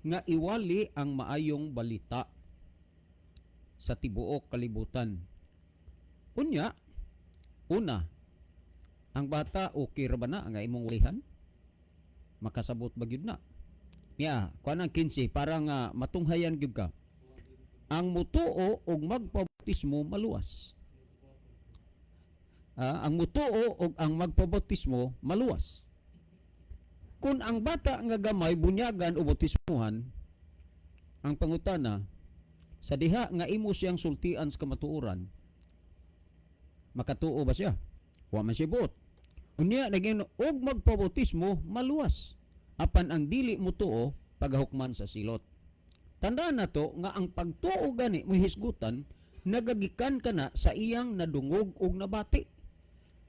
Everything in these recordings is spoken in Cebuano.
Nga iwali ang maayong balita sa tibuok kalibutan. Unya, una, ang bata, okay ra ba na nga imong walihan? Makasabot ba gyud na? Niya, kuan ang 15 para nga matunghayan gyud ka. Ang mutuo og magpabautismo maluwas. Ang mutuo og ang magpabautismo maluwas. Kung ang bata nga gamay bunyagan o bautismuhan, ang pangutana, sa diha nga imo siyang sultian sa kamatuoran, makatuo ba siya? Wa man siya buot. Unya naging og magpabautismo maluwas. Apan ang dili mutuo pagahukman sa silot. Tandaan nato nga ang pagtuo gani mo hisgutan nagagikan kana sa iyang nadungog og nabati.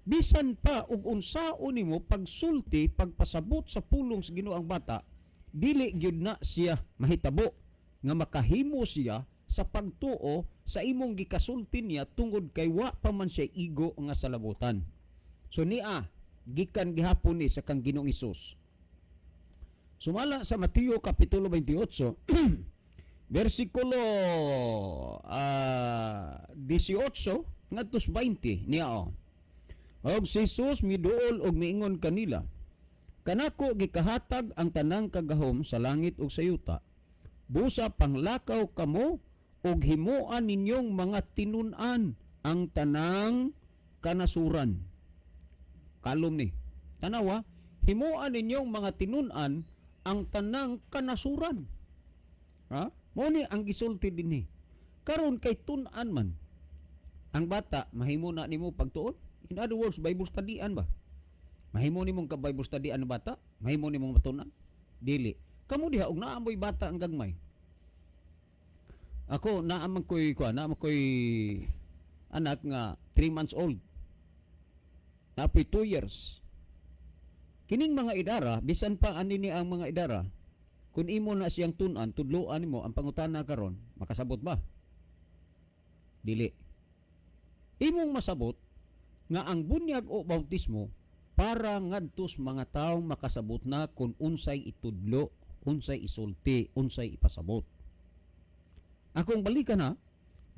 Bisan pa og unsaon nimo pagsulti, pagpasabot sa pulong sa Ginoo ang bata, dili gyud na siya mahitabo nga makahimo siya sa pagtuo sa imong gikasulti niya tungod kay wa pa man siya igo nga salabutan. So niya gikan gihapon ni sa kang Ginoong Hesus. Sumala sa Mateo kapitulo 28 versikulo 18 ngadto sa 20 niya oh. Og si Jesus miduol og miingon kanila, "Kanako gikahatag ang tanang kagahom sa langit ug sa yuta. Busa panglakaw kamo ug himuan ninyong mga tinun-an ang tanang kanasuran." Kalom ni. Tanawa, himuan ninyong mga tinun-an ang tanang kanasuran. Ha? Mao ni ang gisulti dinhi. Karon kay tun-an man. Ang bata mahimo na nimo pagtuon. In other words, Bible studyan ba? Mahimo nimong ka Bible studyan ang bata? Mahimo nimong matunan? Dili. Kamo diha og naa moy bata ang gagmay. Ako naa man koy kuan, naa man koy anak nga 3 months old. Napoy 2 years. Kining mga idara, bisan pa ani ni ang mga idara, kung imo na siyang tun-an, tudloan nimo, ang pangutana karon, makasabot ba? Dili. Imong masabot nga ang bunyag o bautismo para ngadto sa mga taong makasabot na kung unsay itudlo, unsay isulti, unsay ipasabot. Akong balikan ha,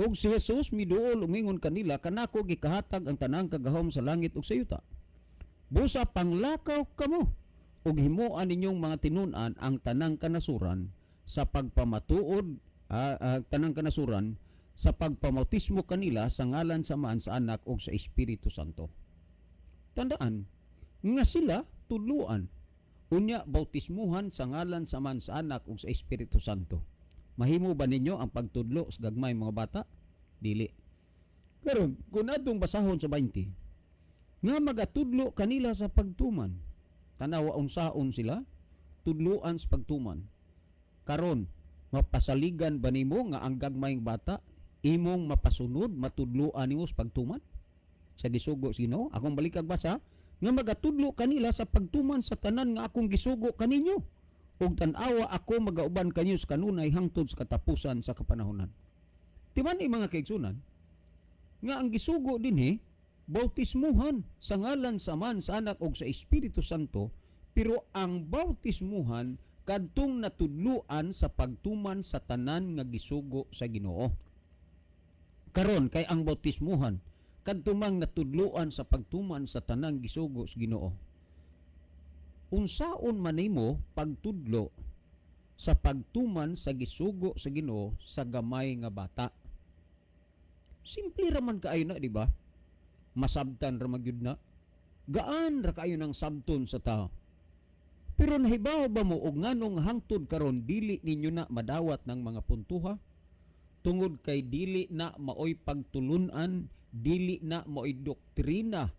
ug si Jesus miduol umingon kanila, "Kanako gikahatag ang tanang kagahom sa langit ug sa yuta. Busa panglakaw kamo ug himuan ninyong mga tinun-an ang tanang kanasuran sa pagpamatuod, tanang kanasuran sa pagpamautismo kanila sa ngalan sa Amahan, sa Anak ug sa Espiritu Santo." Tandaan nga sila tudluan unya bautismuhan sa ngalan sa Amahan, sa Anak ug sa Espiritu Santo. Mahimo ba ninyo ang pagtudlo sa gagmay mga bata? Dili. Karon, kung atong basahon sa 20, nga magatudlo kanila sa pagtuman. Tanawa unsaon sila tudluan sa pagtuman. Karon, mapasaligan ba nimo nga ang gagmayng bata imong mapasunod, matudluan nimo sa pagtuman sa gisugo sa Ginoo? Akong balikag basa, nga magatudlo kanila sa pagtuman sa tanan nga akong gisugo kaninyo. Ug tan-awa, ako magauban kanyo sa kanunay hangtod sa katapusan sa kapanahonan. Timan ni, mga kaigsunan, nga ang gisugo dinhi bautismuhan sa ngalan sa Amahan, sa Anak ug sa Espiritu Santo, pero ang bautismuhan kadtong natudluan sa pagtuman sa tanan nga gisugo sa Ginoo. Karon kay ang bautismuhan kadto mang natudluan sa pagtuman sa tanang gisugo sa Ginoo. Unsaon man nimo pagtudlo sa pagtuman sa gisugo sa Ginoo sa gamay nga bata? Simple ra man kaayo na, di ba? Masabtan ra magyud na. Gaan ra kaayo ng sabton sa tao. Pero nahibaw ba mo og nganong hangtod karon dili ninyo na madawat ng mga puntuha? Tungod kay dili na maoy pagtulunan, dili na maoy doktrina,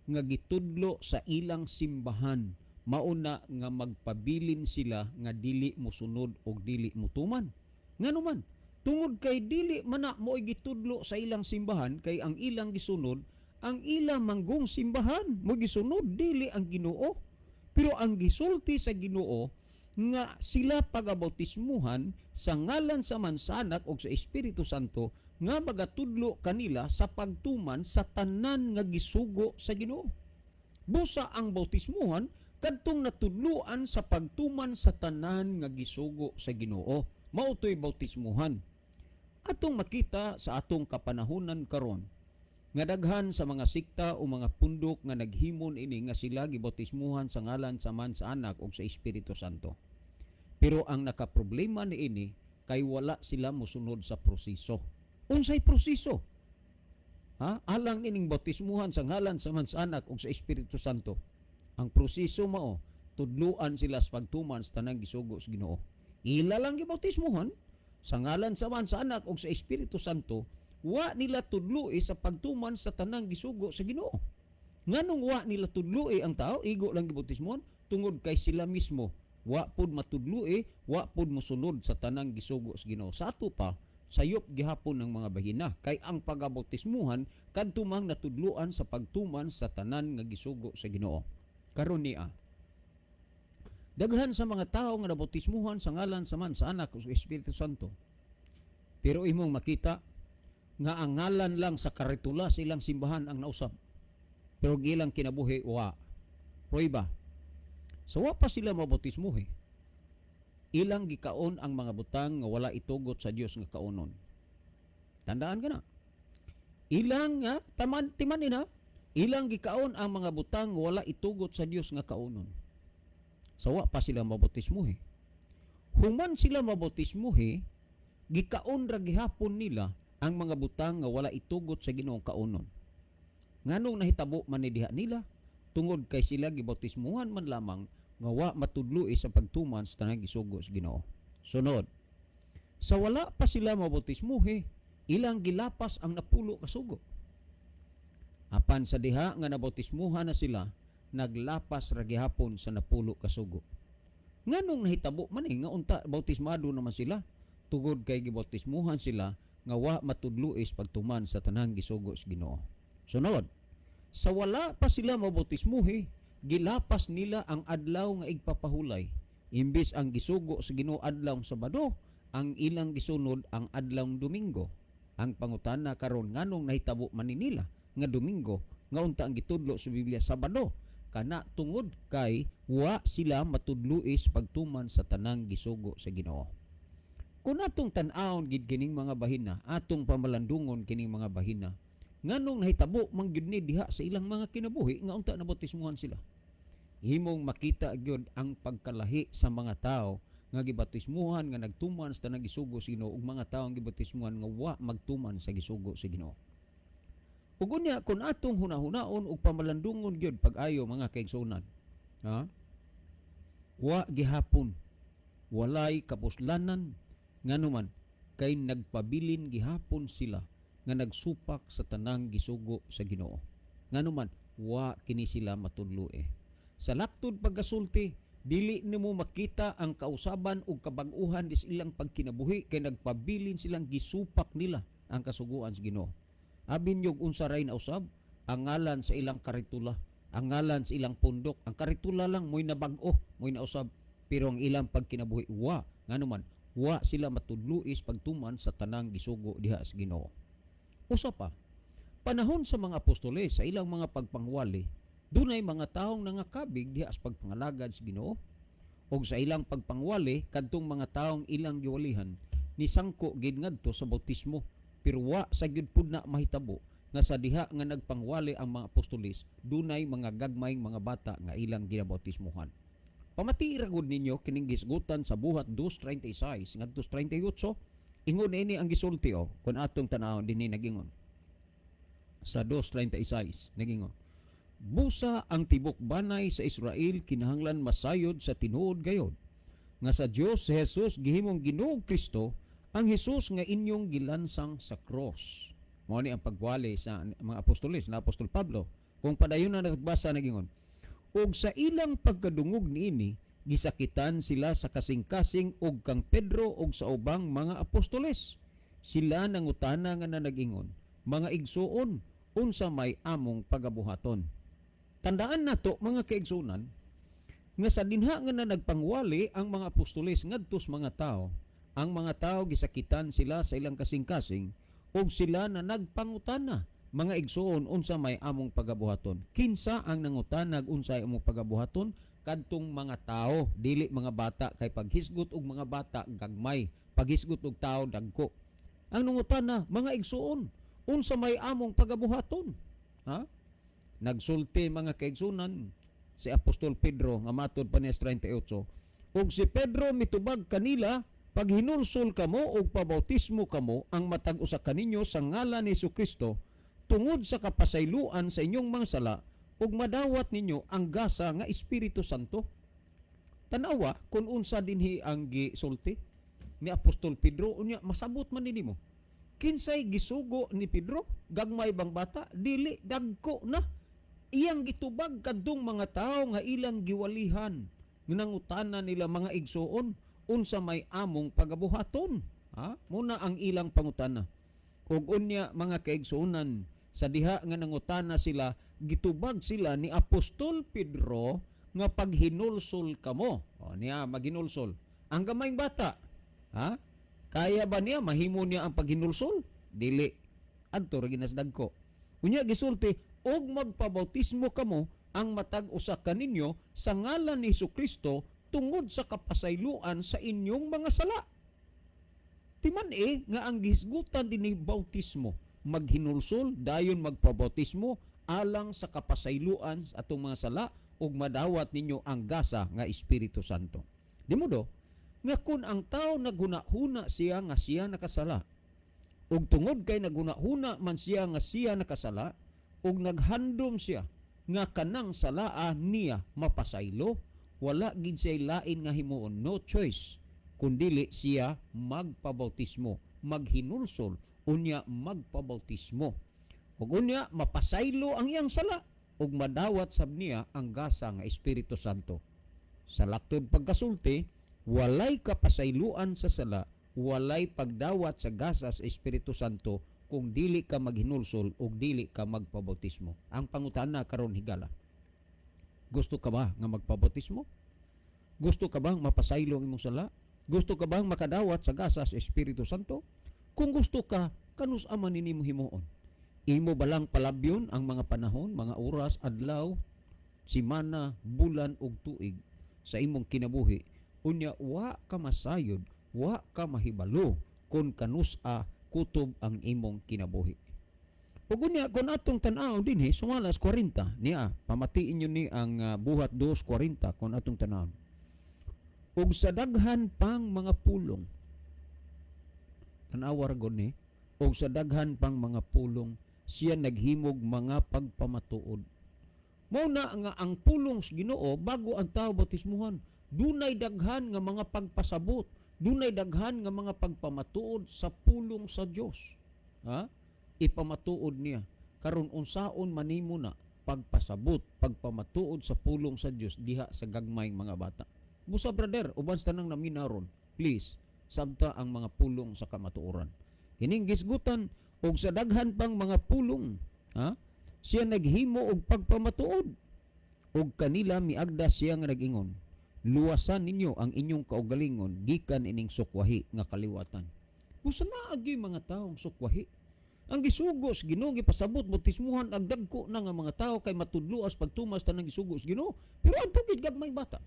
nga gitudlo sa ilang simbahan. Mauna nga magpabilin sila nga dili mosunod og dili motuman. Ngano man? Tungod kay dili man na mo'y gitudlo sa ilang simbahan, kay ang ilang gisunod ang ilang manggong simbahan mo gisunod, dili ang Ginoo. Pero ang gisulti sa Ginoo nga sila pagabautismuhan sa ngalan sa Amahan, sa Anak ug sa Espiritu Santo nga magatudlo kanila sa pagtuman sa tanan nga gisugo sa Ginoo. Busa ang bautismuhan Kadtong natudluan sa pagtuman sa tanan nga gisugo sa Ginoo. Mao to'y bautismuhan. Atong makita sa atong kapanahunan karon nga daghan sa mga sikta o mga pundok nga naghimon ini nga sila gibautismuhan sa ngalan sa Amahan, sa Anak ug sa Espiritu Santo. Pero ang nakaproblema niini kay wala sila mosunod sa proseso. Unsay proseso? Ha? Alang nining bautismuhan sa ngalan sa Amahan, sa Anak ug sa Espiritu Santo. Ang proseso mao tudluan sila sa pagtuman sa tanang gisugo sa Ginoo. Ila lang gibautismuhan sa ngalan sa Amahan, sa Anak ug sa Espiritu Santo, wa nila tudloi sa pagtuman sa tanang gisugo sa Ginoo. Nganong wa nila tudloi ang tao, igo lang gibautismuhan? Tungod kay sila mismo wa pud matudloi, wa pud mosunod sa tanang gisugo sa Ginoo. Sa ato pa, sayop gihapon ng mga bahina kay ang pagabautismuhan kadto mang natudluan sa pagtuman sa tanan nga gisugo sa Ginoo. Karon niya, daghan sa mga tao nga nabautismuhan sa ngalan sa Amahan, sa Anak ug sa Espiritu Santo. Pero imong makita nga ang ngalan lang sa karitula sa ilang simbahan ang nausab. Pero ang ilang kinabuhi, wa. Prueba. So wa pa sila mabautismuhi, ilang gikaon ang mga butang nga wala itugot sa Dios nga kaunon. Tandaan ka na. Ilang nga taman timan na ilang gikaon ang mga butang nga wala itugot sa Dios nga kaunon. Sa wa pa sila mabautismuhi. Human sila mabautismuhi, gikaon ra gihapon nila ang mga butang nga wala itugot sa Ginoo kaunon. Nganong nahitabo man ni diha nila? Tungod kay sila gibautismuhan man lamang nga wa matudloi sa pagtuman sa tanang gisugo sa Ginoo. Sunod, sa wala pa sila mabautismuhi, ilang gilapas ang 10 ka sugo. Apan sa diha nga nabautismuhan na sila, naglapas ra gihapon sa 10 ka sugo. Nganong nahitabo man eh, nga unta bautismado naman sila? Tungod kay gibautismuhan sila nga wa matudloi sa pagtuman sa tanang gisugo sa Ginoo. Sunod, sa wala pa sila mabautismuhi, gilapas nila ang adlaw nga igpapahulay. Imbis ang gisugo sa Ginoo adlaw Sabado, ang ilang gisunod ang adlaw Domingo. Ang pangutana karon, nganong nahitabo man ni nila nga Domingo nga unta ang gitudlo sa Biblia Sabado? Kana tungod kay wa sila matudloi sa pagtuman sa tanang gisugo sa Ginoo. Kung atong tan-awon gid kining mga bahina, atong pamalandungon kining mga bahina, nganong nahitabo man gyud ni diha sa ilang mga kinabuhi nga unta nabautismuhan sila? Imong makita gyud ang pagkalahi sa mga tao nga gibautismuhan nga nagtuman sa tanang gisugo sa Ginoo ug mga tao nga gibautismuhan nga wa magtuman sa gisugo sa Ginoo. Ug unya kung atong hunahunaon ug pamalandungon gyud pag-ayo, mga kaigsuonan, ha? Wa gihapon walay kapuslanan. Nganuman kay nagpabilin gihapon sila nga nagsupak sa tanang gisugo sa Ginoo. Nganuman wa kini sila matudloe. Sa laktod pagkasulti, dili nimo makita ang kausaban ug kabag-uhan dis ilang pagkinabuhi kay nagpabilin silang gisupak nila ang kasuguan sa Ginoo. Abin yung unsa ray na usab ang ngalan sa ilang karitula, ang ngalan sa ilang pundok, ang karitula lang mo'y nabag-o, mo'y nausab, pero ang ilang pagkinabuhi wa. Nganuman wa sila matudluis pagtuman sa tanang gisugo diha sa Ginoo. Usa pa, panahon sa mga apostoles sa ilang mga pagpangwali, dunay mga taong nangakabig diha sa pagpangalagad sa Ginoo. Og sa ilang pagpangwali, kadtong mga taong ilang giwalihan nisangko gid ngadto sa bautismo, pero wa sa gyud pud na mahitabo nga sa diha nga nagpangwali ang mga apostoles, dunay mga gagmayng mga bata nga ilang ginabautismuhan. Pamati ra gud ninyo kining gisgutan sa Buhat 2:36 ngadto 38. Ingon ini ang gisulti o kung atong tanawon dinhi, nagingon sa 2:36, nagingon, "Busa ang tibok banay sa Israel kinahanglan masayod sa tinuod gayod nga sa Dios si Jesus gihimong Ginoo Kristo, ang Jesus nga inyong gilansang sa cross." Mao ni ang pagwali sa mga apostoles na Apostol Pablo. Kung padayon na nagbasa, nagingon, "Ug sa ilang pagkadungog niini, gisakitan sila sa kasing-kasing ug kang Pedro ug sa ubang mga apostoles sila nangutana nga nanagingon, 'Mga igsuon, unsa may among pagabuhaton?'" Tandaan nato, mga kaigsuonan, nga sa dinha nga na nagpangwali ang mga apostoles ngadto sa mga tao, ang mga tao gisakitan sila sa ilang kasing-kasing ug sila na nagpangutana, "Mga igsuon, unsa may among pagabuhaton?" Kinsa ang nangutanag unsay among pagabuhaton? Kadtong mga tao, dili mga bata, kay paghisgot og mga bata gagmay, paghisgot og tao dagko. Ang nangutana, "Mga igsuon, unsa may among pagabuhaton?" Ha? Nagsulti, mga kaigsunan, si Apostol Pedro nga matod pa niya sa 38. "Ug si Pedro mitubag kanila, 'Paghinulsol kamo ug pabautismo kamo ang matag usa kaninyo sa ngalan ni Kristo tungod sa kapasayloan sa inyong mga sala ug madawat ninyo ang gasa nga Espiritu Santo.'" Tanawa kung unsa dinhi ang gisulti ni Apostol Pedro. Unya masabot man nimo. Kinsay gisugo ni Pedro? Gagmay bang bata? Dili, dagko na. Iyang gitubag kadtong mga tao nga ilang giwalihan. Nangutana nila, "Mga igsuon, unsa may among pagabuhaton?" Ha? Muna ang ilang pangutana. Ug unya, mga kaigsuonan, sa diha nga nangutana sila, gitubag sila ni Apostol Pedro nga paghinulsol kamo. O niya maghinulsol. Ang gamayng bata, ha? Kaya ba niya, mahimo niya ang paghinulsol? Dili. Adto ra gyud na sa dagko. Unya gisulti, "Og magpabautismo kamo ang matag usa kaninyo sa ngalan ni Kristo tungod sa kapasayloan sa inyong mga sala." Timan eh nga ang gihisgutan dinhi bautismo, maghinulsol dayon magpabautismo alang sa kapasayloan sa atong mga sala ug madawat ninyo ang gasa nga Espiritu Santo. Di modo nga kung ang tao naghuna-huna siya nga siya nakasala, ug tungod kay naghuna-huna man siya nga siya nakasala ug naghandom siya nga kanang salaa niya mapasaylo, wala gid siya lain nga himuon, no choice kundili siya magpabautismo, maghinulsol unya magpabautismo ug unya mapasaylo ang iyang sala ug madawat sab niya ang gasa nga Espiritu Santo. Sa laktod pagkasulti, walay kapasayloan sa sala, walay pagdawat sa gasa sa Espiritu Santo kung dili ka maghinulsol ug dili ka magpabautismo. Ang pangutana karon, higala, gusto ka ba nga magpabautismo? Gusto ka bang mapasaylo ang imong sala? Gusto ka bang makadawat sa gasa sa Espiritu Santo? Kung gusto ka, kanus-a man nimo himuon? Imo balang palabyon ang mga panahon, mga oras, adlaw, simana, bulan ug tuig sa imong kinabuhi? Unya wa ka masayod, wa ka mahibalo kung kanus-a kutob ang imong kinabuhi. Ug unya kung atong tan-awon dinhi sumala sa 40 niya, pamatiin nyo ni ang Buhat 2:40 kung atong tan-awon. "Ug sa daghan pang mga pulong," tan-awa ra gud ni, "ug sa daghan pang mga pulong siya naghimog mga pagpamatuod." Mao na nga ang pulong sa Ginoo, bago ang tao bautismuhan, dunay daghan nga mga pagpasabot, dunay daghan nga mga pagpamatuod sa pulong sa Dios. Ha? Ipamatuod niya. Karon unsaon man nimo na pagpasabot, pagpamatuod sa pulong sa Dios diha sa gagmayng mga bata? Busa brother, uban sa tanang naminaron, please, sabta ang mga pulong sa kamatuoran. Kining gisgutan, "Og sa daghan pang mga pulong," ha? "Siya naghimo og pagpamatuod. Ug kanila miagda siya nga nag-ingon, 'Luwasan ninyo ang inyong kaugalingon gikan ining sukwahi nga kaliwatan.'" Busa naa gyud mga taong sukwahi. Ang gisugo sa Ginoo, gipasabot bautismuhan ang dagko na nga mga tao kay matudloas pagtumas tanang gisugo sa Ginoo. Pero adto gid gagmay bata.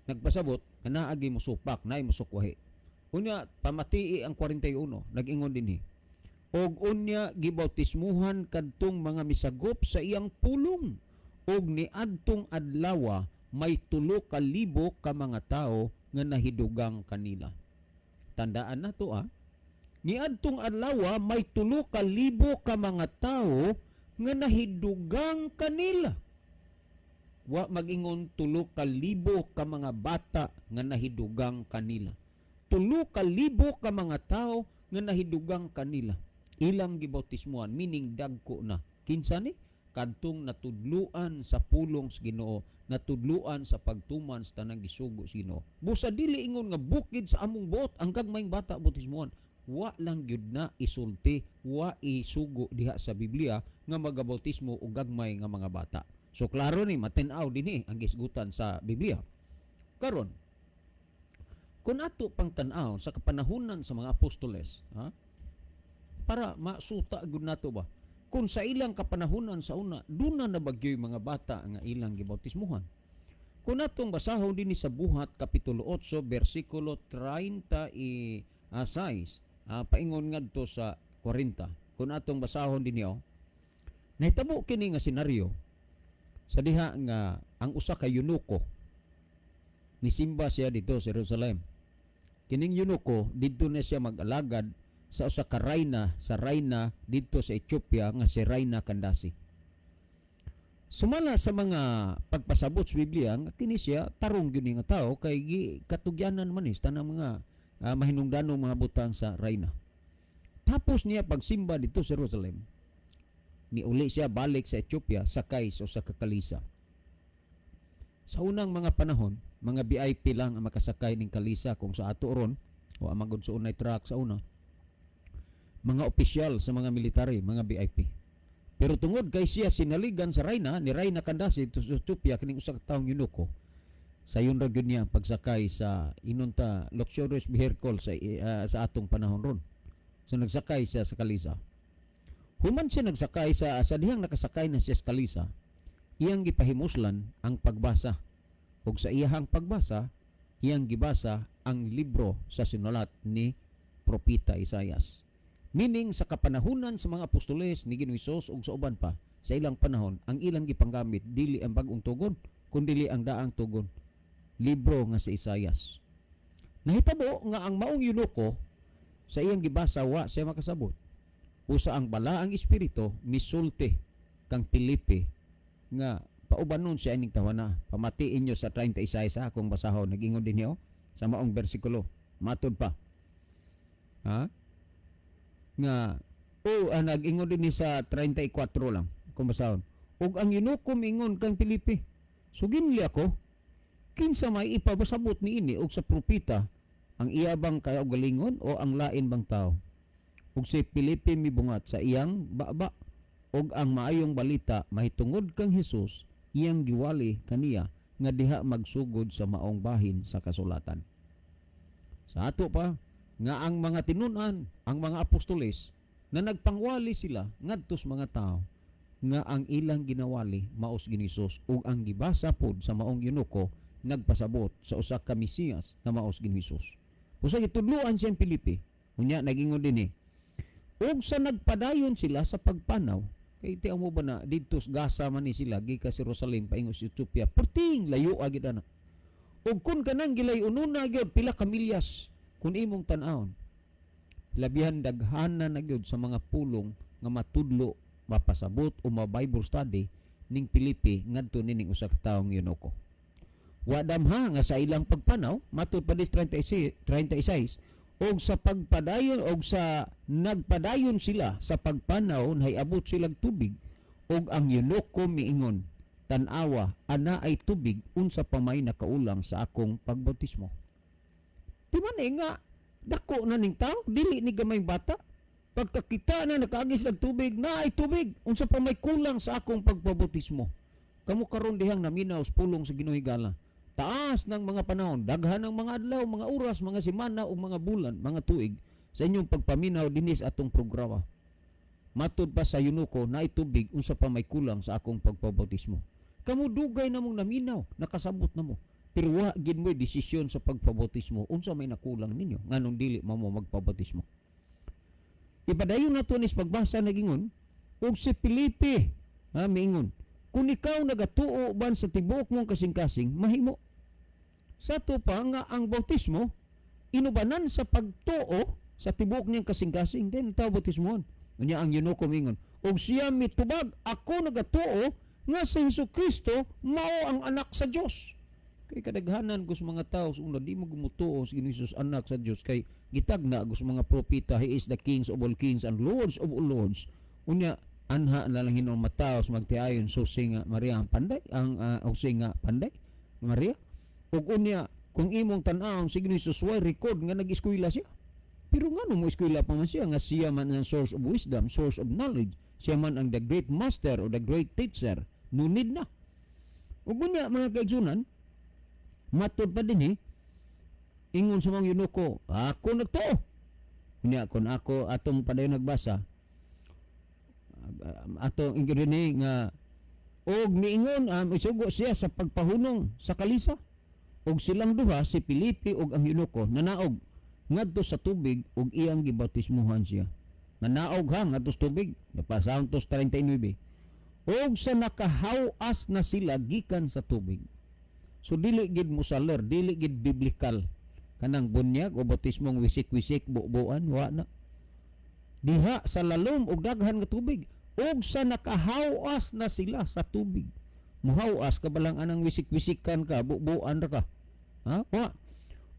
Nagpasabot nga naagi mo supak, naay mo sukwahi. Unya pamatii ang 41, nag-ingon dinhi. "Og unya gibautismuhan kadtong mga misagop sa iyang pulong, ug niadtong adlawa may 3,000 ka mga tawo nga nahidugang kanila." Tandaan na to ah. Niadtong adlaw may 3,000 ka mga tawo nga nahidugang kanila. Wa mag-ingon 3,000 ka mga bata nga nahidugang kanila. 3,000 ka mga tawo nga nahidugang kanila. Ilang gibautismuhan, meaning dagko na. Kinsa ni? Kadtong natudluan sa pulong sa Ginoo, natudluan sa pagtuman sa tanang gisugo sa Ginoo. Busa dili ingon nga bukid sa among buot ang gagmayng bata bautismuhan. Wa lang gyud na isulti, wa isugo diha sa Biblia nga magabautismo og gagmay nga mga bata. So klaro ni matin-aw dinhi ang gisgutan sa Biblia. Karon, kung ato pang tan-aw sa kapanahunan sa mga apostoles, ha? Para masuta gud nato ba? Kung sa ilang kapanahunan sa una, duna na ba gyoy mga bata nga ilang gibautismuhan? Kung atong basahon dinhi sa Buhat kapitulo 8 bersikulo 36 paingon ngadto sa 40. Kung atong basahon dinhi oh, nahitabo kini nga senaryo sa diha nga ang usa ka eunuko nisimba siya dito sa Jerusalem. Kining eunuko, didto na siya mag-alagad sa usa ka rayna, sa rayna didto sa Ethiopia nga si Rayna Kandasi. Sumala sa mga pagpasabot sa Biblia nga kini siya tarong gyud ni nga tao kay gi katugyanan man ni sa tanang mga mahinungdanong mga butang sa rayna. Tapos niya pagsimba dito sa Jerusalem, niuli siya balik sa Ethiopia sakay sa usa ka kalisa. Sa unang mga panahon, mga VIP lang ang makasakay ning kalisa. Kung sa ato ron, o ang magud sa unay truck sa una. Mga opisyal sa mga military, mga VIP. Pero tungod kay siya sinaligan sa rayna, ni Rayna Kandasi sa Ethiopia, kining usa ka taong eunuko, sayon ra gyud niya ang pagsakay sa inunta luxurious vehicle sa atong panahon ron. So nagsakay siya sa kalisa. Human siya nagsakay sa dihang nakasakay na siya sa kalisa, iyang gipahimuslan ang pagbasa. Ug sa iyahang pagbasa, iyang gibasa ang libro sa sinulat ni Propeta Isayas. Meaning, sa kapanahunan sa mga apostoles ni Ginoong Hesus ug sa uban pa, sa ilang panahon, ang ilang gipanggamit dili ang Bag-ong Tugon, kundi ang Daang Tugon, libro nga si Isayas. Nahitabo nga ang maong eunuko, sa iyang gibasa wa siya makasabot. Usa ang Balaang Espiritu misulti kang Felipe nga paubanon siya ining tawana. Pamatiin nyo sa 36 sa akong basahon. Nag-ingon din niyo sa maong bersikulo. Matod pa. Ha? Nga o nag-ingon din ni sa 34 lang kung basahon. "Ug ang eunuko miingon kang Felipe, 'Suginli ako, kinsa may ipabasabot niini og sa propeta, ang iya bang kaugalingon o ang lain bang tao?' Ug si Felipe mibungat sa iyang baba ug ang Maayong Balita mahitungod kang Hesus iyang giwali kaniya nga diha magsugod sa maong bahin sa kasulatan." Sa ato pa nga ang mga tinun-an, ang mga apostoles na nagpangwali sila ngadto sa mga tao nga ang ilang ginawali maos ni Hesus, ug ang gibasa pod sa maong eunuko nagpasabot sa usa ka Mesiyas nga maos ni Hesus. Usa gitudloan siya Felipe. Unya nagingon dinhi, "Ug sa nagpadayon sila sa pagpanaw," kay ti mo ba na didto sa Gaza man ni sila gikan sa Jerusalem paingon sa Ethiopia, perting layo agid ana. Ug kun kanang gilay-ununa gyud pila ka milyas kun imong tan-awon. Labihan daghana na gyud sa mga pulong nga matudlo, mapasabot o ma-Bible study ning Felipe ngadto nining usa ka taong eunuko. Wa damha nga sa ilang pagpanaw, matud pa dis 36, 36, "Og sa pagpadayon og sa nagpadayon sila sa pagpanaw, nahiabot silang tubig, ug ang eunuko miingon, 'Tan-awa, ana ay tubig, unsa pa may nakaulang sa akong pagbautismo?'" Di man eh nga dako na ning tao, dili ni gamay bata. Pagkakita na nakaagi sila tubig, na ay tubig, unsa pa may kulang sa akong pagpabautismo? Kamo karon dihang naminaw sa pulong sa Ginoo higala. Taas ng mga panahon, daghan ng mga adlaw, mga oras, mga semana ug mga bulan, mga tuig sa inyong pagpaminaw dinis atong programa. Matud pa sa eunuko, "Naay tubig, unsa pa may kulang sa akong pagpabautismo?" Kamo dugay na mong naminaw, nakasabot na mo. Pero wa gid mo'y desisyon sa pagpabautismo, unsa may nakulang ninyo nganong dili mo magpabautismo? Ipadayon nato nis pagbasa. Nagingon, "Ug si Felipe ha miingon, 'Kung ikaw nagatuo ban sa tibuok mong kasing-kasing, mahimo.'" Sa ato pa nga ang bautismo inubanan sa pagtuo sa tibuok niyang kasing-kasing, then tao bautismoon. Unya ang eunuko miingon, "Ug siya mitubag, 'Ako nagatuo nga si Hesus Kristo mao ang Anak sa Dios.'" Kay kadaghanan kus mga tao sa una di mo gumutuo sa Ginoo Hesus anak sa Dios kay gitagna kus mga propeta, "He is the kings of all kings and lords of all lords." Unya anha na lang hinuon mataos magtiayon Jose nga Maria ang panday ang Jose nga panday Maria. Ug unya kung imong tan-awon si Ginoo Hesus, way record nga nag-eskwela siya. Pero ngano mo eskwela pa man siya nga siya man ang source of wisdom, source of knowledge, siya man ang the great master or the great teacher, no need na. Ug unya, mga kaigsunan, matud pa din eh, ingon sa mga eunuko, "Ako nagtuo." Unya kung ako atong padayon nagbasa, ato ingrid ni nga Og miingon, isugo siya sa pagpahunong sa kalisa. Og silang duha, si Felipe ug ang eunuko, nanaog ngadto sa tubig ug iyang gibautismuhan siya. Nanaog ha ngadto sa tubig. Napasahon to sa 39. Og sa nakahawas na sila gikan sa tubig. So dili gid musaler, dili gid biblical kanang bunyag o bautismong wisik-wisik, bubuan, wa na. Diha sa lalom og daghan nga tubig, og sa nakahawas na sila sa tubig. Muhawas ka balang anang wisik-wisikan ka, bubuan ra ka. Ha? Wa.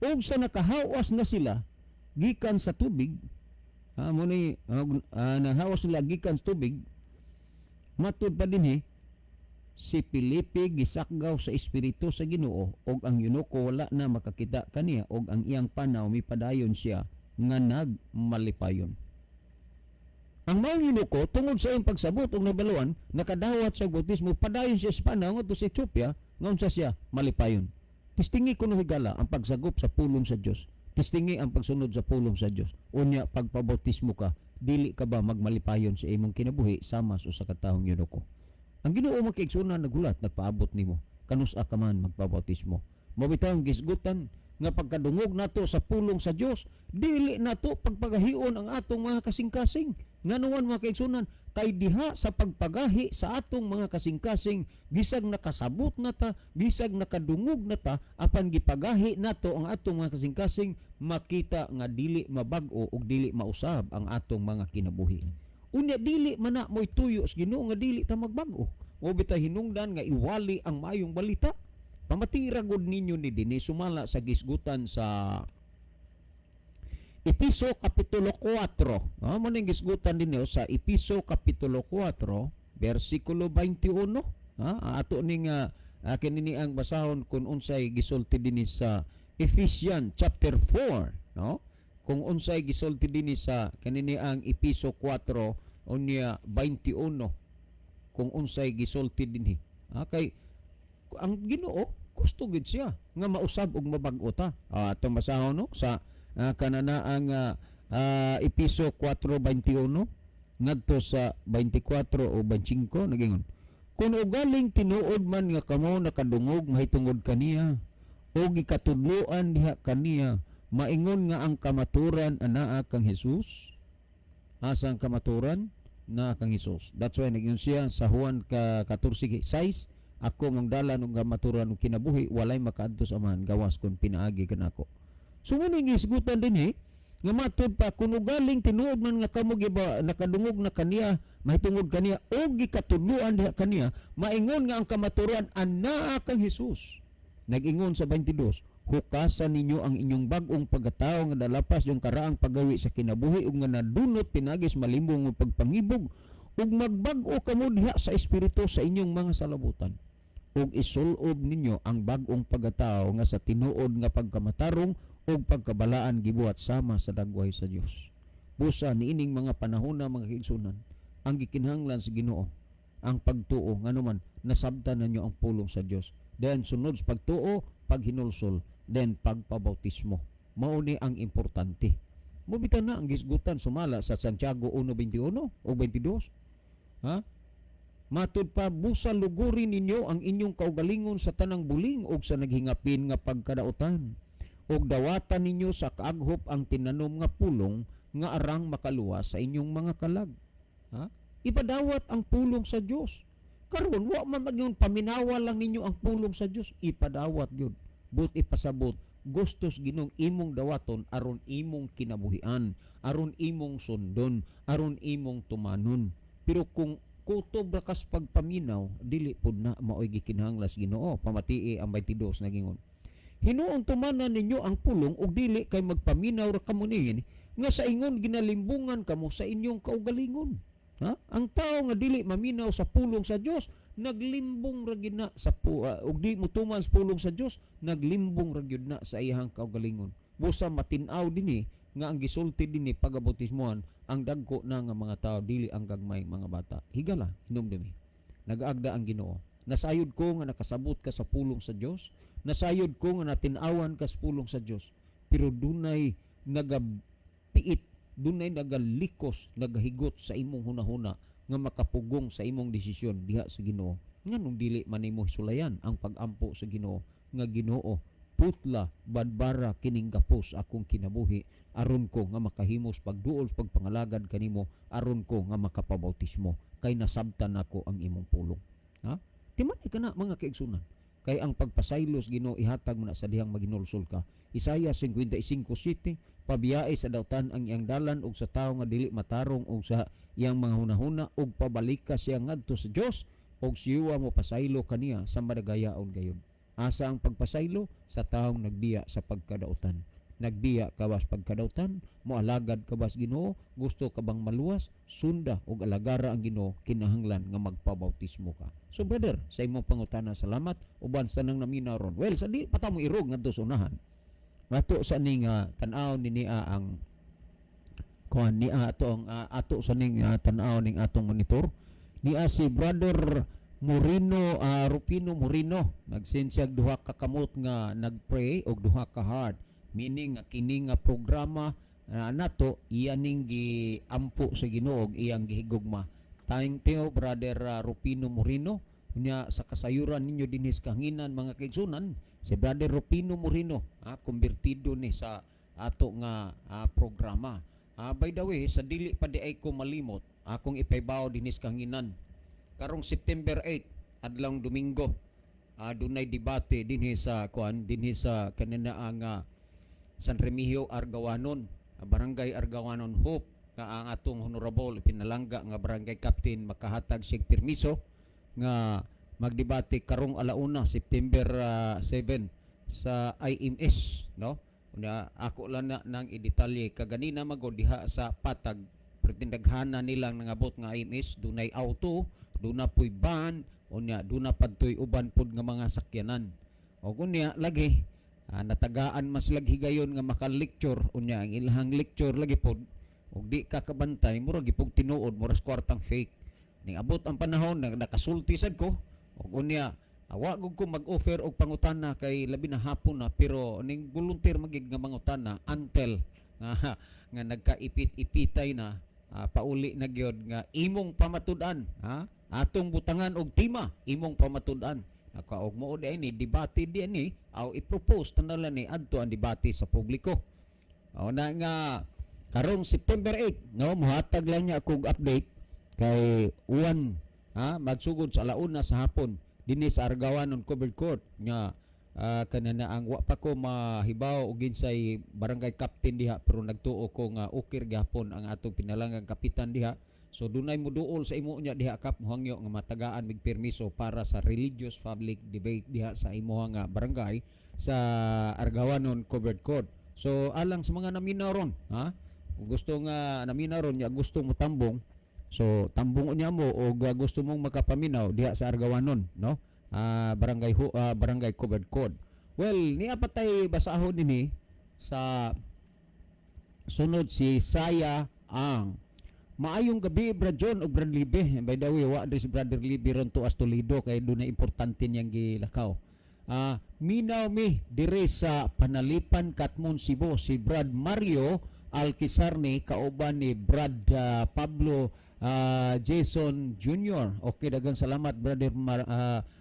Og sa nakahawas na sila gikan sa tubig, ha, mo ni nahawas sila gikan sa tubig, matud pa dinhi, si Felipe gisakgaw sa espiritu sa Ginoo og ang eunuko wala na makakita kaniya og ang iyang panaw mipadayon siya nga nagmalipayon. Ang maong eunuko, tungod sa iyang pagsabot og nabaluan, nakadawat sa bautismo, padayon siya sa panaw ngadto sa Ethiopia nga unsa siya malipayon. Testingi kuno, higala, ang pagsagop sa pulong sa Dios. Testingi ang pagsunod sa pulong sa Dios. Unya pagpabautismo ka, dili ka ba magmalipayon sa imong kinabuhi sama sa usa ka taong eunuko? Ang Ginoo, mga kaigsuonan, nagulat, nagpaabot nimo. Kanus-a ka man magpabautismo. Mao bitaw ang gisgutan nga pagkadungog nato sa pulong sa Dios, dili nato pagpagahion ang atong mga kasing-kasing. Nganuman, mga kaigsuonan, kay diha sa pagpagahi sa atong mga kasing-kasing, bisag nakasabot na ta, bisag nakadungog na ta, apan gipagahi nato ang atong mga kasing-kasing, makita nga dili mabag-o ug dili mausab ang atong mga kinabuhi. Unya dili man na mo'y tuyo sa Ginoo nga dili ta magbag-o. Mao bitay hinungdan nga iwali ang maayong balita. Pamatira gud ninyo ni dinhi sumala sa gisgutan sa Episo Kapitulo 4. No, mo ning gisgutan ninyo sa Episo Kapitulo 4 versikulo 21. Ha, ato ning kini ang basahon kung unsay gisulti dinhi sa Ephesians chapter 4, no? Kung unsay gisulti dinhi sa kanini ang Episo 4 unya 21, kung unsay gisulti dinhi. Ha, kay ang Ginoo gusto gid siya nga mausab ug mabag-o ta. Atong basahon, no, sa kanana ang Episo 4:21 ngadto sa 24 o 25. Nagingon, "Kung ugaling tinuod man nga kamo nakadungog mahitungod kaniya o gikatudloan diha kaniya, maingon nga ang kamaturan anaa kang Jesus." Asa ang kamaturan? Naa kang Jesus. That's why nagingon siya sa Juan ka 14:6, "Ako ang dalan ug kamaturan ug kinabuhi, walay makaadto sa Amahan gawas kun pinaagi kanako." So mo ning gisgutan dinhi nga matud pa, "Kun ugaling tinuod man nga kamo giba nakadungog na kaniya mahitungod kaniya o gikatudloan diha kaniya, maingon nga ang kamaturan anaa kang Jesus." Nag-ingon sa 22, "Hukasan ninyo ang inyong bag-ong pagkatao nga dalapas yung karaang paggawi sa kinabuhi ug nga nadunot pinaagi sa malimbong nga pagpangibog, ug magbag-o kamo diha sa espiritu sa inyong mga salabutan, ug isulob ninyo ang bag-ong pagkatao nga sa tinuod nga pagkamatarong ug pagkabalaan gibuhat sama sa dagway sa Dios." Busa niining mga panahon na, mga kaigsuonan, ang gikinahanglan sa Ginoo ang pagtuo, nganuman nasabtan ninyo ang pulong sa Dios. Then sunod sa pagtuo, paghinulsol, then pagpabautismo. Mao ni ang importante. Mao bitaw na ang gisgutan sumala sa Santiago 1:21 o 22. Ha? Matud pa, "Busa luguri ninyo ang inyong kaugalingon sa tanang buling ug sa naghingapin nga pagkadautan. Ug dawatan ninyo sa kaaghop ang tinanom nga pulong nga arang makaluwas sa inyong mga kalag." Ha? Ipadawat ang pulong sa Dios. Karon wa man magyun paminawa lang ninyo ang pulong sa Dios, ipadawat gyud. But ipasabot, gustos Ginoong imong dawaton aron imong kinabuhian, aron imong sundon, aron imong tumanon. Pero kung kutob ra kas pagpaminaw, dili pud na maoy gikinahanglan sa Ginoo. Pamatii ang 22, nagingon, "Hinuon tumanan ninyo ang pulong ug dili kay magpaminaw ra kamo niini nga sa ingon ginalimbungan kamo sa inyong kaugalingon." Ha? Ang tao nga dili maminaw sa pulong sa Dios, naglimbong ra gyud na sa ug di motuman sa pulong sa Dios, naglimbong ra gyud na sa iyang kaugalingon. Busa matin-aw dinhi nga ang gisulti dinhi pagabautismohan ang dagko na nga mga tao, dili ang gagmay mga bata. Higala, hinumdumi. Nagaagda ang Ginoo. Nasayod ko nga nakasabot ka sa pulong sa Dios. Nasayod ko nga natinawan ka sa pulong sa Dios. Pero dunay nagapiit, dunay nagalikos, nagahigot sa imong hunahuna nga makapugong sa imong desisyon diha sa Ginoo. Nganong dili man nimo sulayan ang pagampo sa Ginoo nga, "Ginoo, putla, badbara kining gapos akong kinabuhi aron ko nga makahimos pagduol sa pagpangalagad kanimo, aron ko nga makapabautismo kay nasabtan nako ang imong pulong"? Ha, timan ka na, mga kaigsunan, kay ang pagpasaylo sa Ginoo ihatag mo na sa dihang maginulsol ka. Isaiah 55:7, "Pabiyae sa dautan ang iyang dalan ug sa tawo nga dili matarong ug sa iyang mga hunahuna, ug pabalika siya ngadto sa Dios ug siya mo pasaylo kaniya sa madagayaon gayud." Asa ang pagpasaylo? Sa taong nagbiya sa pagkadautan. Nagbiya ka ba sa pagkadautan? Moalagad ka ba sa Ginoo? Gusto ka bang maluwas? Sunda ug alagara ang Ginoo, kinahanglan nga magpabautismo ka. So brother, sa imong pangutana, salamat uban sa nang naminaw ron. Well, sa di pa ta mo irog ngadto sa unahan. Ato sa ning tan-aw ni niya ang kuan niya ato ang ato sa ning tan-aw ning atong monitor niya si Brother Morino, Rupino Morino, nagsend siya duha ka kamot nga nagpray og duha ka heart, meaning nga kini nga programa nato iya ning giampo sa Ginoo ug iyang gihigugma. Thank you, Brother Rupino Morino. Unya sa kasayuran ninyo dinhi sa kahanginan, mga kaigsunan, si Brother Rupino Morino, kumbirtido ni sa ato nga programa. By the way, sa dili pa di ay ko malimot, akong ipaybaw dinhi sa kahanginan karong September 8, adlawng Domingo, dunay debate dinhi sa kuan, dinhi sa kanina ang San Remigio Argawanon, Barangay Argawanon. Hope nga ang atong honorable pinalangga nga barangay captain makahatag sig permiso nga magdebate karong alauna, September 7 sa IMS, no? Unya ako lang na nang idetalye kaganina magod diha sa Patag, pertindaghana nilang nangabot nga IMS, dunay auto, duna puy van, unya duna padtoy uban pud nga mga sakyanan. O unya lagi natagaan mas lag higayon nga maka-lecture. Unya ang ilahang lecture lagi pod, ug di ka kabantay, murag gipog tinuod, murag kwartang fake. Ning abot ang panahon na nakasulti sad ko ug unya wa gud ko mag-offer og pangutana kay labi na hapon na, pero ning volunteer magid nga mangutana until nga nagkaipit-ipitay na, pauli na gyud nga imong pamatud-an, ha, atong butangan og tema imong pamatud-an. Nakaog mo di ni debate di ni aw i-propose tanala ni adto ang debate sa publiko. O na nga karong September 8, no, muhatag lang niya akong update kay uwan ha, magsugod sa alauna sa hapon dinhi sa Argawanon Covered Court nga kanana ang wa pa ko mahibaw og ginsay barangay captain diha, pero nagtuo ko nga ukir gihapon ang atong pinalanggang kapitan diha. So dunay muduol sa imo nya diha kap, muhangyo nga matagaan mig permiso para sa religious public debate diha sa imuha nga barangay sa Argawanon Covered Court. So alang sa mga naminaw ron, ha, kung gusto nga naminaw ron nya gusto mo tambong, so tambong unya mo o gusto mong makapaminaw diha sa Argawanon, no, barangay barangay covered court. Well, niya patay basahon dinhi sa sunod, si Saya ang "Maayong gabi, Brad John ug Brad Libe." By the way, wa diri si Brother Libe ron tuas Toledo kay doon na importante niyang gilakaw. "Minaw mi dire sa Panalipan, Katmon, Cebu. Si Brad Mario Alquizarni kauban ni Brad Pablo Jason Jr." Okay, daghang salamat, Brother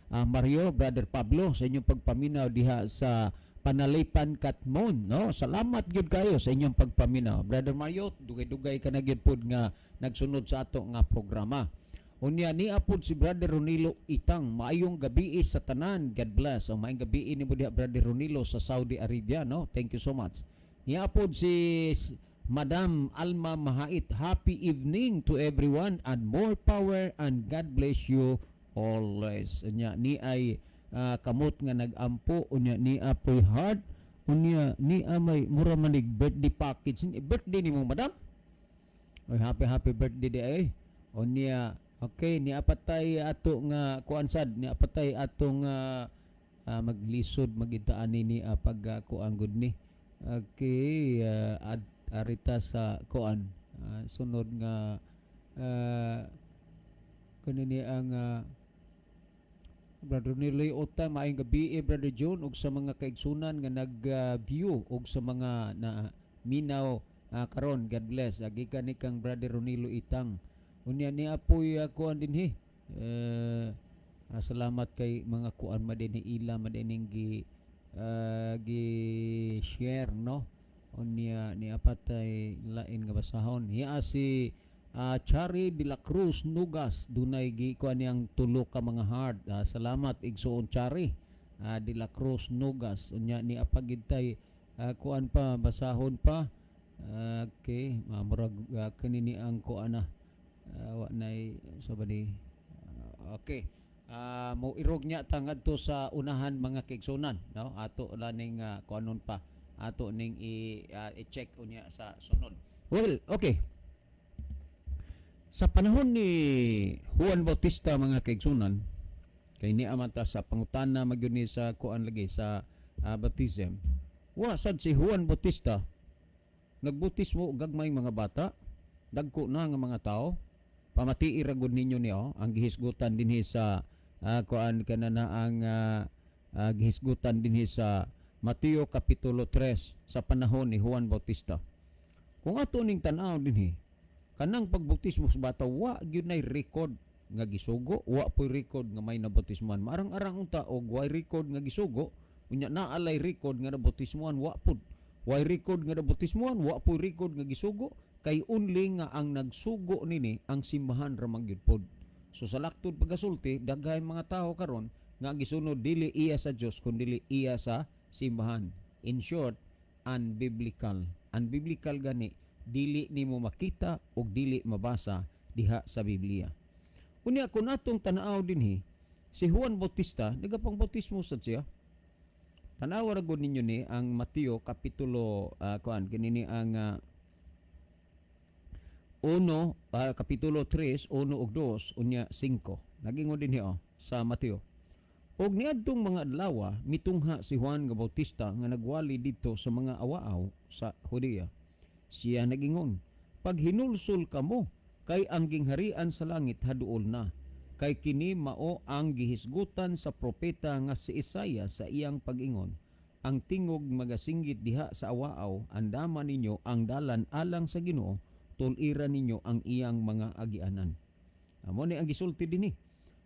Mario, Brother Pablo, sa inyong pagpaminaw diha sa Panalipan, Katmon, no? Salamat gyud kayo sa inyong pagpaminaw. Brother Mario, dugay-dugay ka na gyud pod nga nagsunod sa ato nga programa. Unya ni apod si Brother Ronilo Itang, "Maayong gabi sa tanan. God bless." O maayong gabi nimo diha, Brother Ronilo, sa Saudi Arabia, no? Thank you so much. Ni apod si Madam Alma Mahait, "Happy evening to everyone and more power and God bless you always." Unya ni ay kamot nga nagampo, unya ni apoy heart, unya ni amay mura manig birthday package. Birthday nimo, madam? Oy, happy happy birthday di ay. Unya okay, ni apatay ato nga kuan sad, ni apatay atong maglisod magitaan ni pag kuan gud ni. Okay, arita sa kuan sunod nga kuno ni ang Brother Niloy Ota, "Maayong gabi eh, Brother John ug sa mga kaigsunan nga nag-view ug sa mga na minaw karon. God bless." Gikan ni kang Brother Ronilo Itang. Unya ni apoy kuan dinhi. Salamat kay mga kuan man din ni ila man din ning gi share, no? Unya ni apatay lain nga basahon. Hiya si Chari de la Cruz Nugas, dunay gi kuan niyang tulo ka mga heart. Salamat, igsuon Chari de la Cruz Nugas. Unya ni apagid tay kuan pa, basahon pa. Okay, murag kani ni ang kuan na. Wa nay sa ba ni. Okay. Mo irog niya ta ngadto sa unahan, mga kaigsunan, no? Ato laning kuanon pa. Ato ning i-check unya sa sunod. Well, okay. Sa panahon ni Juan Bautista, mga kaigsunan, kay niya man ta sa pangutana magyud ni sa kuan lagi sa baptism. Wa sad si Juan Bautista nagbautismo og gagmay mga bata, dagko na nga mga tao. Pamatii ra gud ninyo niyo ang gihisgutan dinhi sa kuan kana na ang gihisgutan dinhi sa Mateo kapitulo 3 sa panahon ni Juan Bautista. Kung ato ning tan-aw dinhi, kanang pagbautismo sa bata, wa gyud nay record nga gisugo, wa poy record nga may nabautismohan. Maarang-arang unta og way record nga gisugo, unya naalay record nga nabautismohan, wa pud. Way record nga nabautismohan, wa poy record nga gisugo, kay only nga ang nagsugo nini ang simbahan ra man gyud pod. So sa laktod pagasulti, daghay mga tao karon nga ang gisunod dili iya sa Dios kun dili iya sa simbahan. In short, unbiblical. Unbiblical gani, dili nimo makita og dili mabasa diha sa Biblia. Unya kung atong tan-aw dinhi, si Juan Bautista nagapang-bautismo sad siya. Tanawa ra gud ninyo ni ang Mateo kapitulo kuan kini ni ang uno, kapitulo 3, 1 ug 2, unya 5. Nagingon dinhi oh, sa Mateo. Og niadtong mga adlaw, mitungha si Juan nga Bautista nga nagwali didto sa mga awaaw sa Judea. Siya nagingon, "Paghinulsol kamo kay ang gingharian sa langit haduol na. Kay kini mao ang gihisgutan sa propeta nga si Isaiah sa iyang pag-ingon, 'Ang tingog magasinggit diha sa awaaw, andama ninyo ang dalan alang sa Ginoo, tul-ira ninyo ang iyang mga agianan.'" Amo ni ang gisulti dinhi.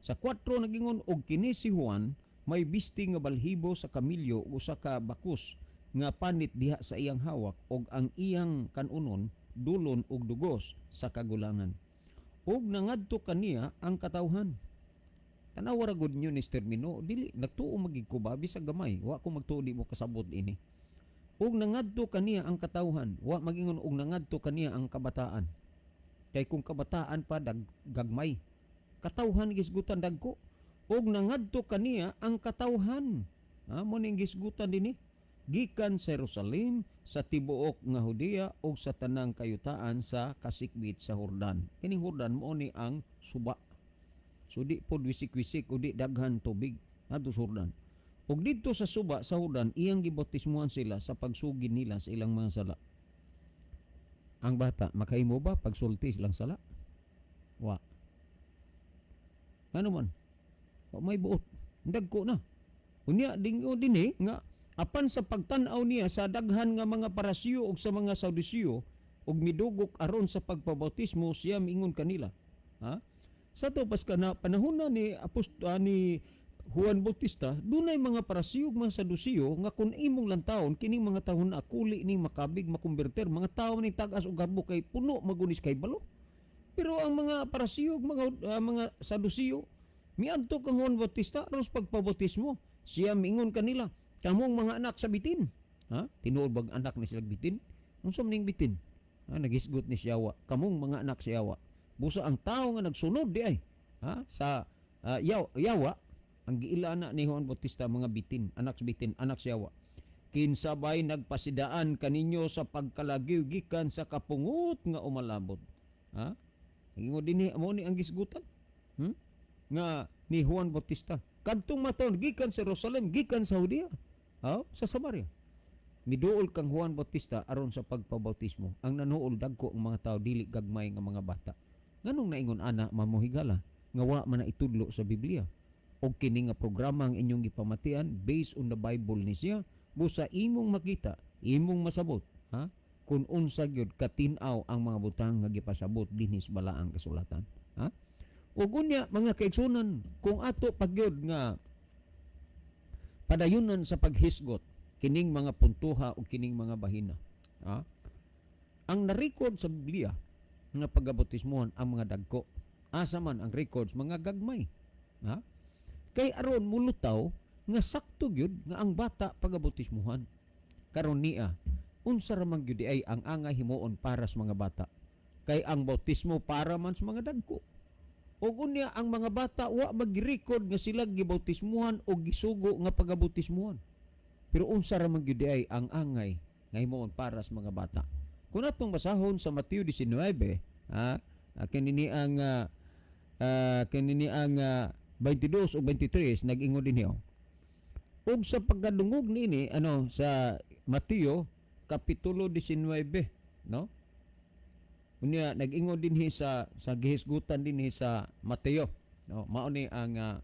Sa 4 nagingon, og kini si Juan may bisti nga balhibo sa kamilyo ug usa ka bakus nga panit diha sa iyang hawak og ang iyang kanunon dulon og dugos sa kagulangan. Ug nangadto kaniya ang katawhan. Tanawa ra gud niyo ni termino, dili nagtuo magig ko ba bisag gamay, wa ko magtuo di mo kasabot ini. Ug nangadto kaniya ang katawhan, wa magingon og nangadto kaniya ang kabataan. Kay kung kabataan pa dag, gagmay. Katawhan gisgutan, dagko. Ug nangadto kaniya ang katawhan. Ha, mo ning gisgutan dinhi. Gikan sa Jerusalem, sa tibuok nga Judea ug sa tanang kayutaan sa kasikbit sa Jordan. Kining Jordan mao ni ang suba. So di pod wisik-wisik o di daghan tubig adto sa Jordan. Ug didto sa suba sa Jordan iyang gibautismuhan sila sa pagsugid nila sa ilang mga sala. Ang bata makahimo ba pagsulti silang sala? Wa. Ano man? Wa may buot. Dagko na. Unya dingo dinhi nga apan sa pagtan-aw niya sa daghan nga mga Parasiyo ug sa mga Sadusiyo ug midugok aron sa pagpabautismo, siya miingon kanila. Ha? Sa to pas kana panahon na ni ni Juan Bautista, dunay mga Parasiyo ug mga Sadusiyo nga kung imong lantawon kining mga tahon na kuli ning makabig makonverter, mga tawo ni tag-as og garbo kay puno magunis kay balo. Pero ang mga Parasiyo ug mga Sadusiyo miadto kang Juan Bautista aron sa pagpabautismo. Siya miingon kanila, "Kamong mga anak sa bitin." Ha? Tinuod bag anak ni sila bitin? Unsa man ning bitin? Ha? Nagisgot ni siyawa. Kamong mga anak sa yawa. Busa ang tao nga nagsunod di ay. Ha? Sa yawa, ang giila na ni Juan Bautista mga bitin, anak sa bitin, anak sa yawa. Kinsa bay nagpasidaan kaninyo sa pagkalagiw gikan sa kapungot nga umalabot? Ha? Ingon dinhi, mo ni ang gisgutan. Nga ni Juan Bautista. Kadtong mataon gikan sa Jerusalem, gikan sa Judea, ha? Sa Samaria. Miduol kang Juan Bautista aron sa pagpabautismo. Ang nanuol dagko ang mga tao, dili gagmay nga mga bata. Nganong naingon ana, mamuhigala nga wa man na itudlo sa Biblia? Og kini nga programa ang inyong gipamatian, based on the Bible ni siya, busa imong makita, imong masabot, ha? Kung unsa gyud katin-aw ang mga butang nga gipasabot dinhi sa balaang kasulatan. Ha? Ug unya, mga kaigsunan, kung ato pagyud nga padayunan sa paghisgot kining mga puntuha o kining mga bahina. Ha? Ang na-record sa Biblia nga pagabautismohan ang mga dagko. Asa man ang records mga gagmay? Ha? Kay aron mulutaw nga sakto gyud nga ang bata pagabautismohan. Karon niya, unsa ra man gyud ay ang angay himuon para sa mga bata? Kay ang bautismo para man sa mga dagko. Ug unya ang mga bata wa mag-record nga sila gibautismuhan o gisugo nga pagabautismuhan. Pero unsa ra man gyud ay ang angay nga himuon para sa mga bata? Kung atong basahon sa Mateo 19, ha, kini ang 22 o 23, nag-ingon din niyo. Ug sa pagkadungog niini, ano, sa Mateo kapitulo 19, no? Unya nag-ingon dinhi sa gihisgutan dinhi sa Mateo, no? Mao ni ang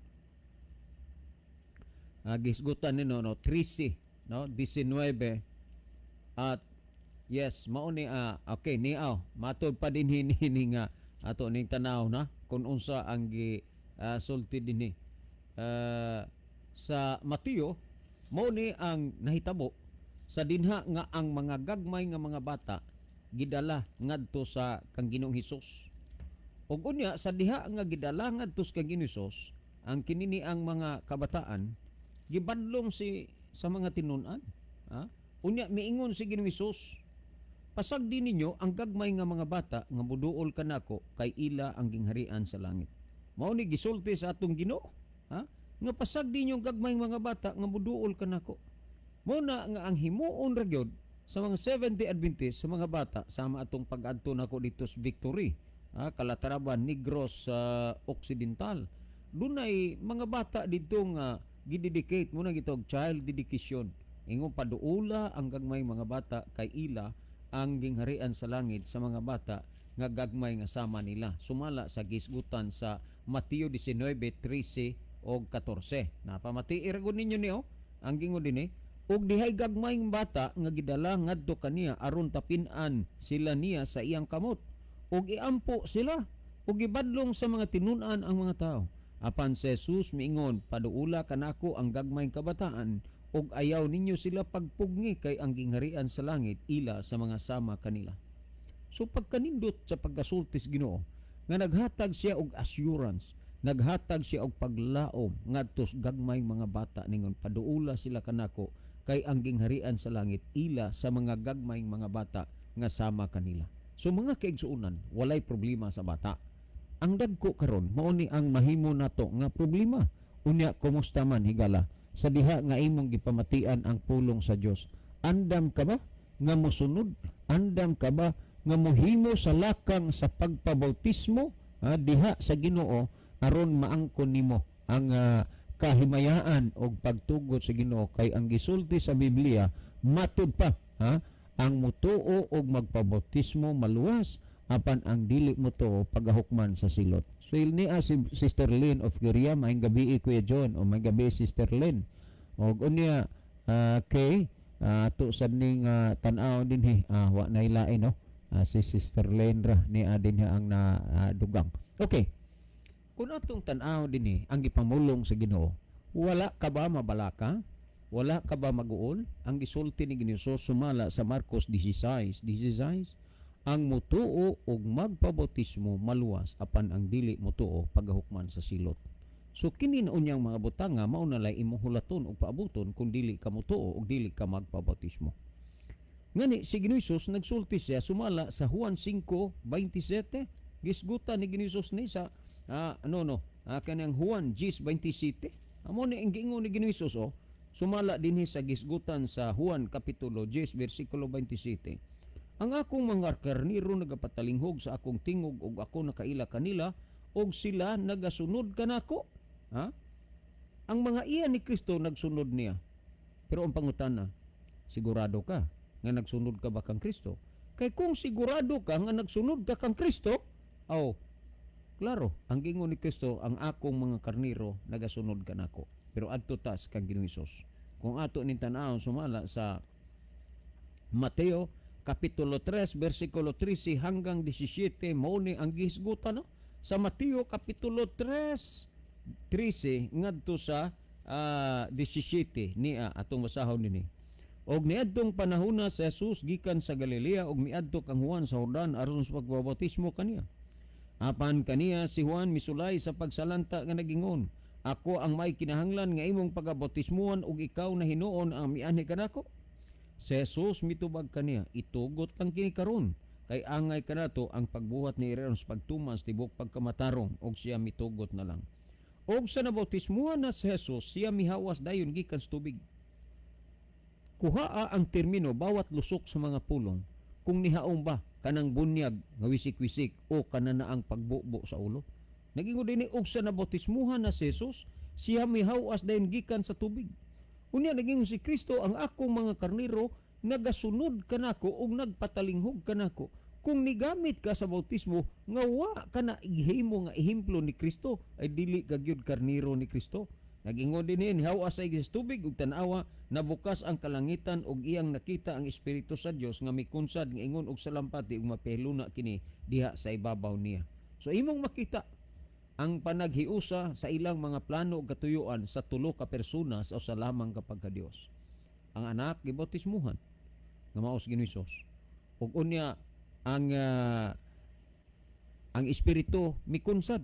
gihisgutan nino, no, 13, no, 19 at yes, mao ni okay niaw matod pa dinhi ni nga ato ning tanaw na kung unsa ang gi sulti dinhi sa Mateo. Mao ni ang nahitabo sa dinha nga ang mga gagmay nga mga bata gidala ngadto sa kang Ginoong Hesus. Ug unya sa diha nga gidala ngadto sa kang Ginoong Hesus ang kinini ang mga kabataan, gibadlong si sa mga tinun-an. Ha? Unya miingon si Ginoong Hesus, "Pasagdi ninyo ang gagmay nga mga bata nga muduol kanako, kay ila ang gingharian sa langit." Mao ni gisulti sa atong Ginoo, ha? Nga pasagdi ninyo ang gagmay mga bata nga muduol kanako. Mao na nga ang himuon ra gyud sa mga Seventh-day Adventist sa mga bata, sama atong pag-adto nako dito sa Victory, ha, Kalataraban, Negros Occidental. Dunay mga bata didto nga gidedicate mo na gitawag child dedication. Ingon paduula ang gagmay mga bata kay ila ang gingharian sa langit sa mga bata nga gagmay nga sama nila. Sumala sa gisgutan sa Mateo 19:13 og 14. Napamati ra gud ninyo niyo ang gingon dinhi. Ug dihay gagmay nga bata nga gidala ngadto kaniya aron tapin-an sila niya sa iyang kamot ug iampo sila, ug gibadlong sa mga tinun-an ang mga tao. Apan si Jesus miingon, "Paduula kanako ang gagmay kabataan ug ayaw ninyo sila pagpugngi, kay ang gingharian sa langit ila sa mga sama kanila." So pagkanindot sa pagkasulti sa Ginoo nga naghatag siya og assurance, naghatag siya og paglaom ngadto sa gagmay mga bata, ningon paduula sila kanako kay ang gingharian sa langit ila sa mga gagmay mga bata nga sama kanila. So mga kaigsuonan, walay problema sa bata. Ang dagko karon mao ni ang mahimo nato nga problema. Unya kumusta man, higala, sa diha nga imong gipamatian ang pulong sa Dios? Andam ka ba nga mosunod? Andam ka ba nga mohimo sa lakang sa pagpabautismo, ha, diha sa Ginoo aron maangkon nimo ang kahimayaan og pagtugot sa Ginoo? Kay ang gisulti sa Biblia matud pa, ha, ang mutuo og magpabautismo maluwas, apan ang dili mutuo pagahukman sa silot. So ni si Sister Lynn of Korea, maayong gabi, Kuya John, o maayong gabi, Sister Lynn. Og unya kay ato sad ning tan-aw dinhi, wa na ilain, no, si Sister Lynn ra ni dinhi ang na dugang. Okay. Kung atong tan-aw dinhi ang gipamulong sa Ginoo, wala ka ba mabalaka? Wala ka ba maguol? Ang gisulti ni Ginoo sumala sa Marcos 16:16, ang mutuo og magpabautismo maluwas, apan ang dili mutuo pagahukman sa silot. So kini na unyang mga butanga mao na lay imong hulaton og paabuton kung dili ka mutuo og dili ka magpabautismo. Ngani si Ginoo Hesus nagsulti siya sumala sa Juan 5:27. Gisgutan ni Ginoo Hesus ni sa ano, no, kanang Juan 10:27. Amo ni ang giingon ni Ginoo Hesus, oh, sumala dinhi sa gisgutan sa Juan kapitulo 10 bersikulo 27. Ang akong mga karniro nagapatalinghog sa akong tingog, ug ako nakaila kanila ug sila nagasunod kanako. Ha? Ang mga iya ni Kristo nagsunod niya. Pero ang pangutana, sigurado ka nga nagsunod ka ba kang Kristo? Kay kung sigurado ka nga nagsunod ka kang Kristo, aw, klaro, ang gingon ni Kristo, ang akong mga karniro nagasunod kanako. Pero adto tas kang Ginoong Hesus. Kung ato ning tan-awon sumala sa Mateo kapitulo 3 bersikulo 13 hanggang 17, mao ni ang gihisgutan, no? Sa Mateo kapitulo 3 13 ngadto sa 17 niya atong basahon dinhi. Og niadtong panahona si Jesus gikan sa Galilea og miadto kang Juan sa Jordan aron sa pagbabautismo kaniya. Apan kaniya si Juan misulay sa pagsalanta nga nagingon, "Ako ang may kinahanglan nga imong pagabautismuhan ug ikaw na hinuon ang mianhi kanako?" Si Jesus mitubag kaniya, "Itugot lang kini karon kay angay kanato ang pagbuhat ni aron sa pagtuman sa tibuok pagkamatarong," og siya mitugot na lang. Og sa nabautismuhan na si Jesus, siya mihawas dayon gikan sa tubig. Kuhaa ang termino bawat lusok sa mga pulong kung nihaom ba kanang bunyag nga wisik-wisik o kanana ang pagbubo sa ulo. Nagingon dinhi, og sa nabautismuhan na si Jesus, siya mihawas dayon gikan sa tubig. Unya naging si Kristo, "Ang akong mga karnero nagasunod kanako ug nagpatalinghog kanako." Kung nigamit ka sa bautismo nga wa ka na gihimo nga ehemplo ni Kristo, ay dili ka gyud karnero ni Kristo. Nagingon dinhi, nihawas ay sa tubig ug tan-awa, nabukas ang kalangitan ug iyang nakita ang Espiritu sa Dios nga mikunsad nga ingon og salampati ug mapihiluna kini diha sa ibabaw niya. So imong makita ang panaghiusa sa ilang mga plano ug katuyuan sa tulo ka persona sa usa lamang ka pagka-Dios. Ang anak gibautismuhan nga mao si Ginoo Hesus. Ug unya ang espiritu mikunsad,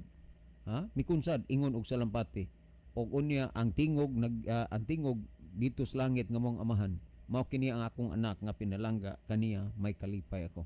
ha, mikunsad ingon og salampati, ug unya ang tingog dito sa langit nga mong Amahan, "Mao kini ang akong anak nga pinalangga, kaniya may kalipay ako."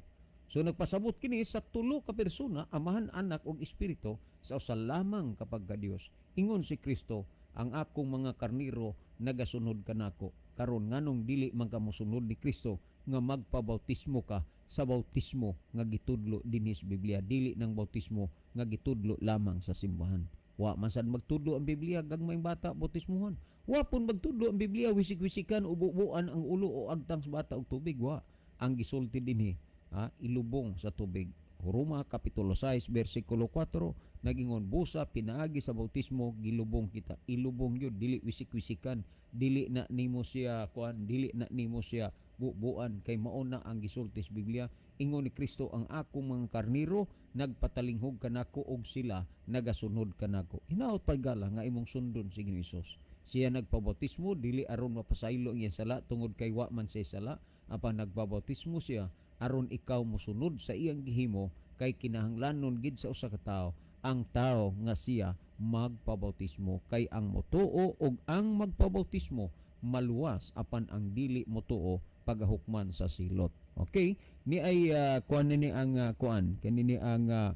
So nagpasabot kini sa tulo ka persona, Amahan, Anak ug Espiritu, sa usa lamang ka pagka-Dios. Ingon si Kristo, "Ang akong mga karnero nagasunod kanako." Karon, nganong dili man ka mosunod ni Kristo nga magpabautismo ka sa bautismo nga gitudlo dinhi sa Biblia, dili ng bautismo nga gitudlo lamang sa simbahan? Wa man sad magtudlo ang Biblia gagmayng bata bautismuhan. Wa pun magtudlo ang Biblia wisik-wisikan, ububuan ang ulo o agtang sa bata og tubig. Wa. Ang gisulti dinhi, ha, ilubong sa tubig. Roma kapitulo 6 bersikulo 4 nagingon, busa pinaagi sa bautismo gilubong kita. Ilubong yun, dili wisik-wisikan, dili na nimo siya kuan, dili na nimo siya bubuan, kay mao na ang gisulti sa Biblia. Ingon ni Kristo, "Ang akong mga karnero nagpatalinghog kanako og sila nagasunod kanako." Hinaot pagala nga imong sundon si Ginoo Hesus. Siya nagpabautismo dili aron mapasaylo ang iyang sala, tungod kay wa man siya sala, apan nagpabautismo siya aron ikaw mosunod sa iyang gihimo, kay kinahanglanon gid sa usa ka tawo ang tao nga siya magpabautismo, kay ang motuo ug ang magpabautismo maluwas, apan ang dili motuo pagahukman sa silot. Okay, ni ay kuan ni ang kuan kini ni ang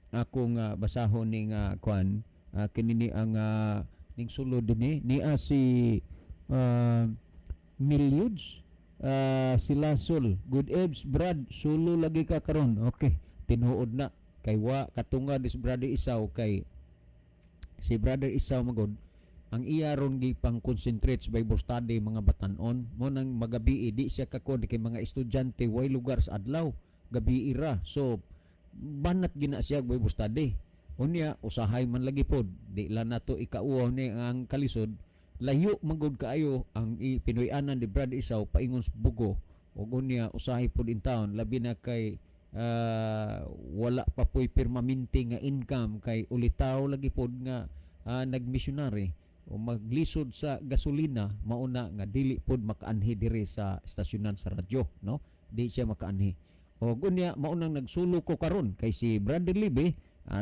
akong basahon ning kuan kini ni ang ning sulod dinhi niya si Milyuds sila Sol. "Good ebs, Brad, sulo lagi ka karon." Okay, tinuod na kay wa katungad is Brother Isaw, kay si Brother Isaw magod ang iya ron gi pang concentrate sa Bible study, mga batanon mo nang magabi di siya kakon kay mga estudyante, way lugar sa adlaw, gabi ira. So banat gina siya og Bible study. Unya usahay man lagi pod, di lang nato ikauwaw ni ang kalisod, layo magod kaayo ang Pinoy-anan ni Brad Isaw paingon sa Bugo, ug unya usahay pod in town, labi na kay wala pa po'y permanente nga income, kay ulitaw lagi pod nga nagmissionary o maglisod sa gasolina. Mauna nga dili pod makaanhi diri sa estasyonan sa radyo, no, di siya makaanhi. O unya maunang nagsulo ko karon kay si Brother Libe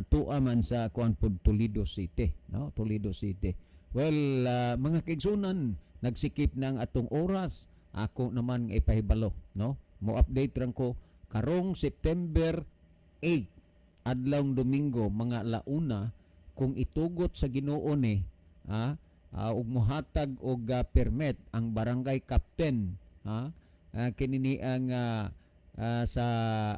tuwa man sa kuan pod, Toledo City, no, Toledo City. Well, mga kaigsunan, nagsikip ng atong oras. Ako naman nga ipahibalo, no, mo update rang ko karong September 8, adlawng Domingo, mga launa, kung itugot sa Ginoo ni ug mohatag og permit ang barangay captain, kini ni ang sa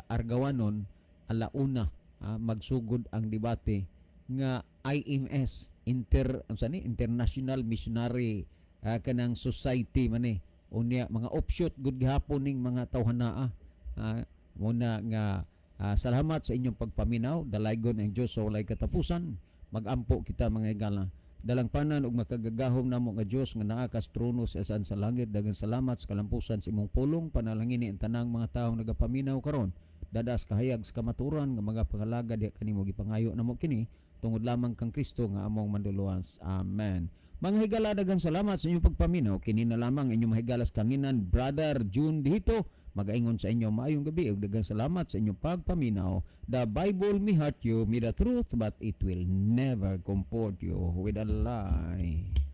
Argawanon, alauna magsugod ang debate nga IMS, inter unsa ni, International Missionary kanang Society man ni. Unya mga offshoot gud gihapon ning mga tawhanaa. Muna nga salamat sa inyong pagpaminaw. Dalaygon ang Dios sa walay katapusan. Magampo kita, mga higala. Dalangpanan ug makagagahom namo nga Dios nga naa kas trono sa asan sa langit, daghang salamat sa kalampusan sa imong pulong. Panalangini ang tanang mga taong nagapaminaw karon. Dadas kahayag sa kamaturan nga mga pangalaga diha kanimo. Gipangayo namo kini tungod lamang kang Kristo nga among Manduluwas. Amen. Mga higala, daghang salamat sa inyong pagpaminaw. Kini na lamang inyong mahigalas kanginan, Brother June Dihito. Magaingon sa inyo maayong gabi ug daghang salamat sa inyong pagpaminaw. The Bible may hurt you with the truth, but it will never comfort you with a lie.